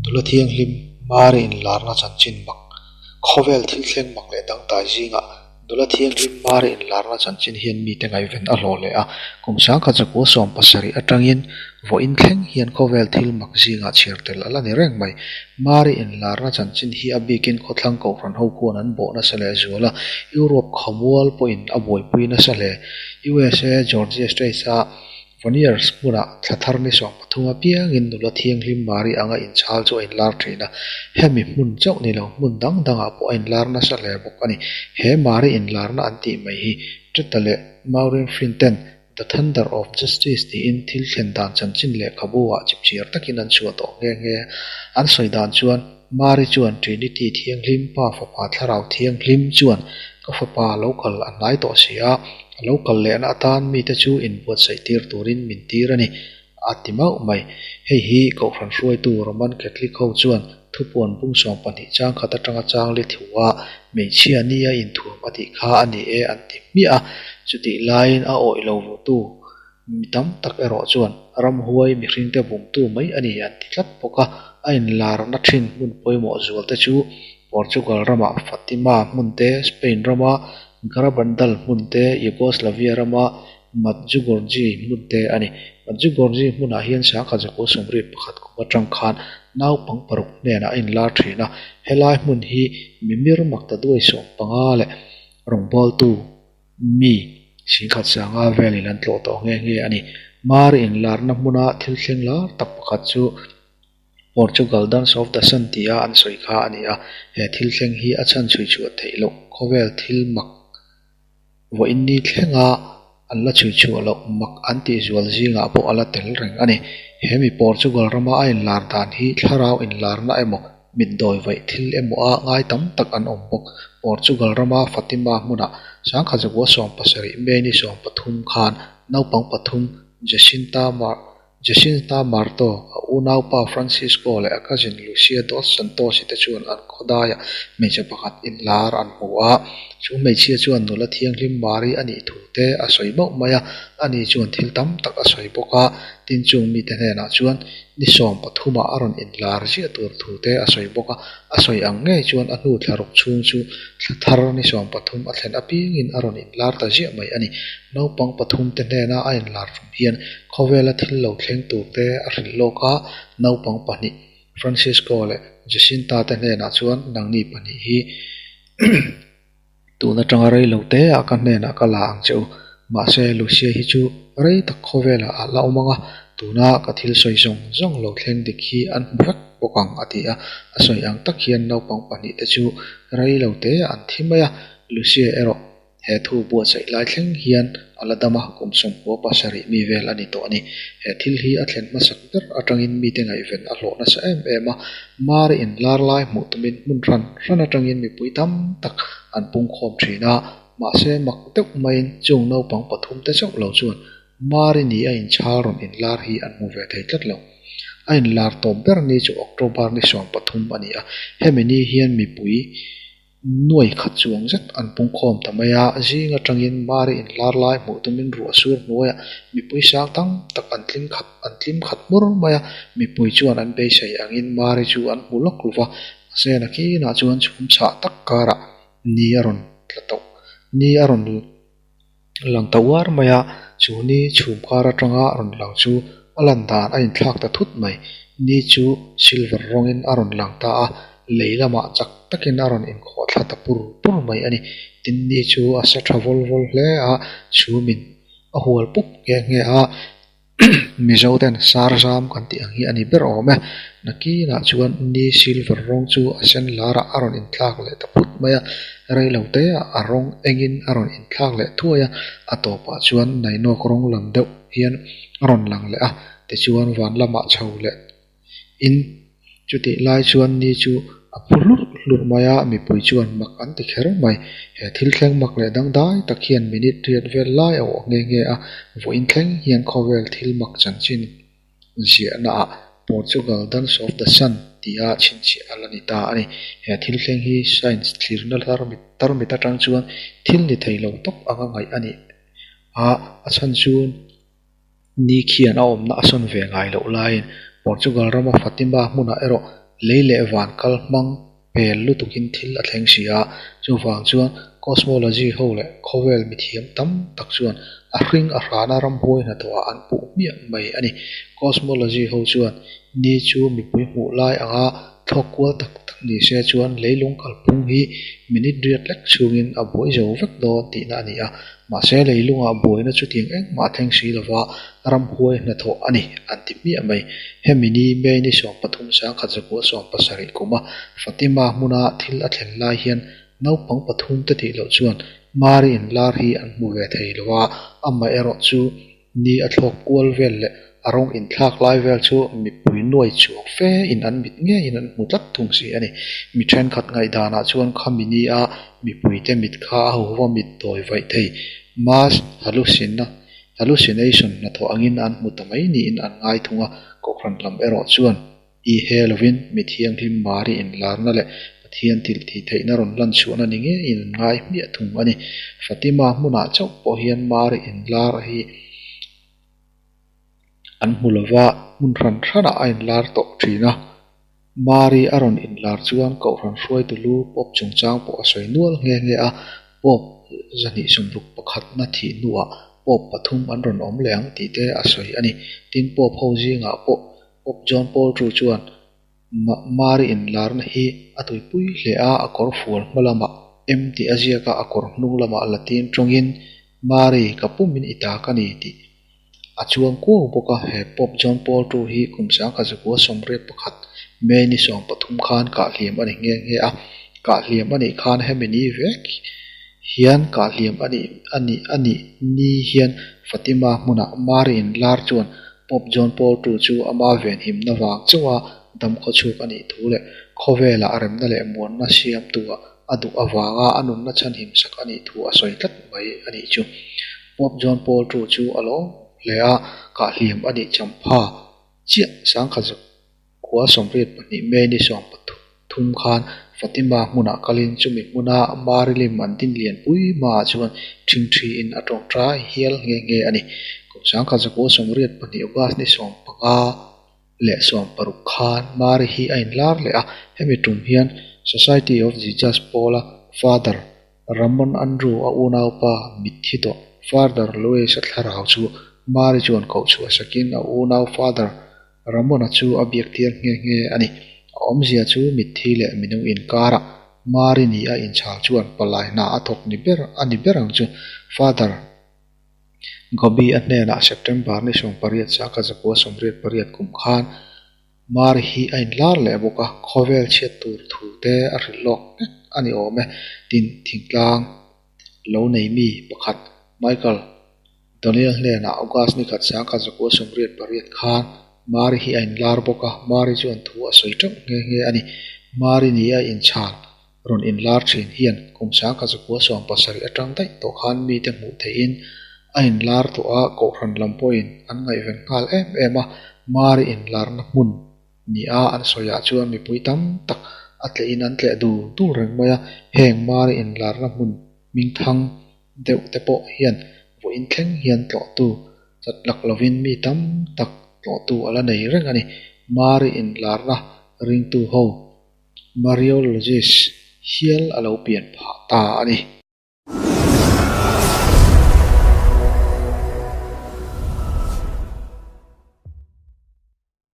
Nula thianghlim Mari inlarna chanchin mak, Khawvel thil thleng mak leh dangdai zingah nula thianghlim Mari inlarna chanchin hian mite ngaihven a hlawh leh a. Kum sangkhat zakua sawm pasarih atangin vawiin thleng hian khawvel thil mak zingah chhiar tel a la ni reng mai. Mari inlarna chanchin hi a bikin khawthlang kohhran ho khuan an bawh nasa leh zual a, Europe khamual pawhin a buaipui nasa hle. USA, Georgia States-a Vaniers hmunah thla thar ni 13 apiangin nula thianghlim Mari anga inchhal chu a inlar thin a, hemi hmun chauh ni lo hmun dang dangah pawh a inlar nasa hle bawk a ni. He Mari inlarna an tih mai hi Teta leh Maureen Flynn ten The Thunder of Justice tiin thil thlen dan chanchin lehkhabu ah chipchiar takin an chhuah tawh nghe nghe. An sawi dan chuan Mari chuan Trinity thianghlim Pa Fapa Thlarau Thianghlim chuan ka fapa lo kal a hnai tawh si a, A lo kal lehna atan mite chu inbuatsaih tir turin min tir a ni, a ti mauh mai. Hei hi Kohhran hruaitu Roman Catholic ho chuan thupuan bung 12 chang khat atanga chang li thu a hmeichhia nia inthuam a tih kha a ni e an ti hmiah a. Chutih laiin a awih lo vutu mi tam tak erawh chuan ramhuai mihringte bumtu mai a ni an ti tlat bawk a. A inlarna thin hmun pawimawh zualte chu Portugal ramah Fatima hmun te, Spain rama Garabandal hmun te, Yugoslavia rama Madjugorje hmun te a ni. Madjugorje hmunah hian sangkhat zakua 31 kum atang khan naupang paruk hnenah a inlar thin a. Helai hmun hi mimir makta duai 15 leh rawngbawltu mi singkhat sanga velin an tlawh tawh nghe nghe a ni. Mari inlarna hmuna thil thleng lar tak pakhat chu Portugal Dance of the Sun tia an sawi kha a ni a, he thil thleng hi a chhan chhui chhuah theih loh khawvel thil mak vawiin ni thlenga an la chhui chhuah loh mak an tih zual zingah pawh a la tel reng a ni. He mi Portugal rama a inlar dan hi thlarau inlarna emaw mitdawi vaih thil emaw a ngai tam tak an awm bawk. Portugal rama Fatima hmunah sangkhat zakua 70 May ni 13 khan naupang pathum Jacinta Mar Jacinta Marto, a unaupa Francisco leh a cousin Lucia dos Santos-i te chuan an khawdaiah hmeichhe pakhat inlar an hmu a. Chu hmeichhia chuan nula thianghlim Mari a nih thu te a sawi mauh mai a, ani chuan thil tam tak a sawi bawk a. Tin chung mite hnenah chuan ni 13-ah a rawn inlar ziah tur thu te a sawi bawk a. A sawi ang ngei chuan a hnu thlaruk chhung chu thla thar ni 13 a thlen apiangin a rawn inlar ta ziah mai a ni. Naupang pathum te hnena a inlar tum hian khawvela thil lo thleng tur te a hrilh lawk a, naupang pahnih Francisco leh Jacinta te hnenah chuan nangni pahnih hi tun atanga rei lo te ah ka hnenah ka la ang che u. Mahse Lucia hi chu rei tak khawvelah a la awm ang a, tuna ka thil sawi zawng zawng lo thleng dik hi an hmu vek bawk ang a ti a. A sawi ang tak hian naupang pahnih te chu rei lo te ah an thi mai a, Lucia erawh He thu buatsaih lai thleng hian a la dam a, kum 97 mi vel a ni tawh a ni. He thil hi a thlen hmasak ber atangin mite ngaihven a hlawh nasa em em a, Mari inlar lai hmuh tumin hmun hran hran atangin mipui tam tak an pungkhawm thin a, mahse mak deuh maiin chung naupang pathum te chauh lo chuan Mari ni a inchhal rawn inlar hi an hmu ve thei tlat lo. A inlar tawp ber ni chu October ni 13 a ni a, hemi ni hian mipui Nuai khat chuang zet an pungkhawm ta mai a, zing atangin Mari inlar lai hmuh tumin ruah sur hnuaiah mipui sang tam tak an tling khat an tlim khat hmur mai a, mipui chuan an beisei angin Mari chu an hmu lawk lo va, mahse nakinah chuan chhum chhah tak karah ni a rawn tla tawh ni a rawn lang ta uar mai a, chu ni chhum kar atanga rawn lang chu a lan dan a inthlak ta thut mai. Ni chu silver rawngin a rawn lang ta a, lei lamah chak takin a rawn inkhawh thla ta pur pur mai a ni. Tin ni chu a sa tha vawl vawl hle a, chhumin a hual pup nghe nghe a. Mizo ten sar zam kan tih ang hi a ni ber awm e. Nakinah chuan ni silver rawng chu a sen larah a rawn inthlak leh ta phut mai a, rei lo te ah a rawng engin a rawn inthlak leh thuai a, a tawpah chuan nainawk rawng lam deuh hian a rawn lang leh a, tichuan van lamah chho leh in chutih lai chuan ni chu a phu hlurh hlurh mai a, mipui chuan mak an ti kher mai. He thil thleng mak leh dangdai tak hian minute riat vel lai a awh nghe nghe a, vawiin thleng hian khawvel thil mak chanchin ziahna ah Portugal Dance of the Sun tia chhinchhiah a la ni ta a ni. He thil thleng hi science thlirna tarmit atang chuan thil ni thei lo tawp anga ngaih a ni a, a chhan chu ni khian a awmna a sawn ve ngai loh laiin Portugal rama Fatima hmunah erawh Lei leh van kal hmang pel lutukin thil a thleng si a, chuvang chuan cosmology ho leh khawvel mithiam tam tak chuan a hring a hrana ramhuai hnathawhah an puh hmiah mai a ni. Cosmology ho chuan ni chu mipui hmuh lai anga thlawk kual tak tak ni se chuan leilung kalphung hi minute riat lek chhungin a buai zo vek dawn tihna a ni a, mahse leilungah buaina chutiang engmah a thleng si lova ramhuai hnathawh a ni an ti hmiah mai. Hemi ni May ni 13 1970 kuma Fatima hmuna thil a thlen lai hian naupang pathum te tih loh chuan Mari inlar hi an hmu ve thei lo a, amaherawhchu ni a thlawk kual vel leh a rawng inthlak lai vel chu mipui nuai chuang fe in an mit ngeiin an hmu tlat thung si a ni. Mi thenkhat ngaihdanah chuan khami nia mipuite mit kha a huhva mit dawi vaih thei mass hallucination hnathawh angin an hmu ta mai niin an ngai thung a, Kohhran lam erawh chuan i he lovin mi thianghlim Mari inlarna leh Pathian thil tih theihna rawn lan chhuahna ni ngeiin an ngai hmiah thung a ni. Fatima hmunah chauh pawh hian Mari inlar hi an hmu lova, hmun hran hranah a inlar tawh thin a. Mari a rawn inlar chuan Kohhran hruaitu lu Pope chungchang pawh a sawi nual nghe nghe a, Pope 261na thih hnuah Pope pathum an rawn awm leh ang tih te a sawi a ni. Tin, Pope ho zingah pawh Pope John Paul II chuan Mari inlarna hi a tuipui hle a, a kawr fual hma lamah M tih a ziak a, a kawr hnung lamah Latin tawngin Mari, ka pumin i ta ka ni tih a chuang kuau bawk a. He Pope John Paul II hi kum 1981 May ni 13 khan kahhliam a ni nghe nghe a, kahhliam a nih khan hemi ni vek hian kahhliam a nih a nih a nih ni hian Fatima hmunah Mari inlar chuan Pope John Paul II chu ama venhimna vang chauha dam khawchhuk a nih thu leh khawvelah remna leh muanna siamtua a duh avanga a nunna chhanhim sak a nih thu a sawi tlat mai a nih chu. Pope John Paul II chu a lawm hle a, kahhliam a nih champha chiah 1982 May ni 13 khan Fatima hmunah kalin chumi hmuna Mari lim an din lianpui hmaah chuan ṭhingṭhiin a ṭawngṭai hial nghe nghe a ni. Kum 1982 August ni 15 leh 16 khan Mari hi a inlar leh a, hemi tum hian Society of Jesus pawla Father Ramon Andrew a unaupa mitthi tawh Father Louis a thlarau chu Mari chuan koh chhuah sakin a unau Father Ramon-a chu a biaktir nghe nghe a ni. A awmzia chu mitthi leh minung inkarah Mari ni a inchhal chuan palai hna a thawk ni ber a ni ber ang chu. Father Gobi a hnenah September ni 18 1988 kum khan Mari hi a inlar leh bawk a, khawvel chhiat tur thu te a hrilh lawk vek a ni awm e. Tin, thingtlang lo nei mi pakhat Michael Daniel hnenah August ni khat 1988 khan Mari hi a inlar bawk a, Mari chuan thu a sawi teuh nghe nghe a ni. Mari ni a inchhal rawn inlar thin hian kum 1970 atang daih tawh khan mite hmuh theihin a inlar tawh a, Kohhran lam pawhin an ngaihven nghal em em a, Mari inlarna hmun ni a an sawiah chuan mipui tam tak a tlehin an tleh dur dur reng mai a, heng Mari inlarna hmun hmingthang deuh te pawh hian vawiin thleng hian tlawhtu chat lak lovin mi tam tak tlawhtu a la nei reng a ni. Mari inlarna ringtu ho Mariologist hial a lo pian phah ta a ni.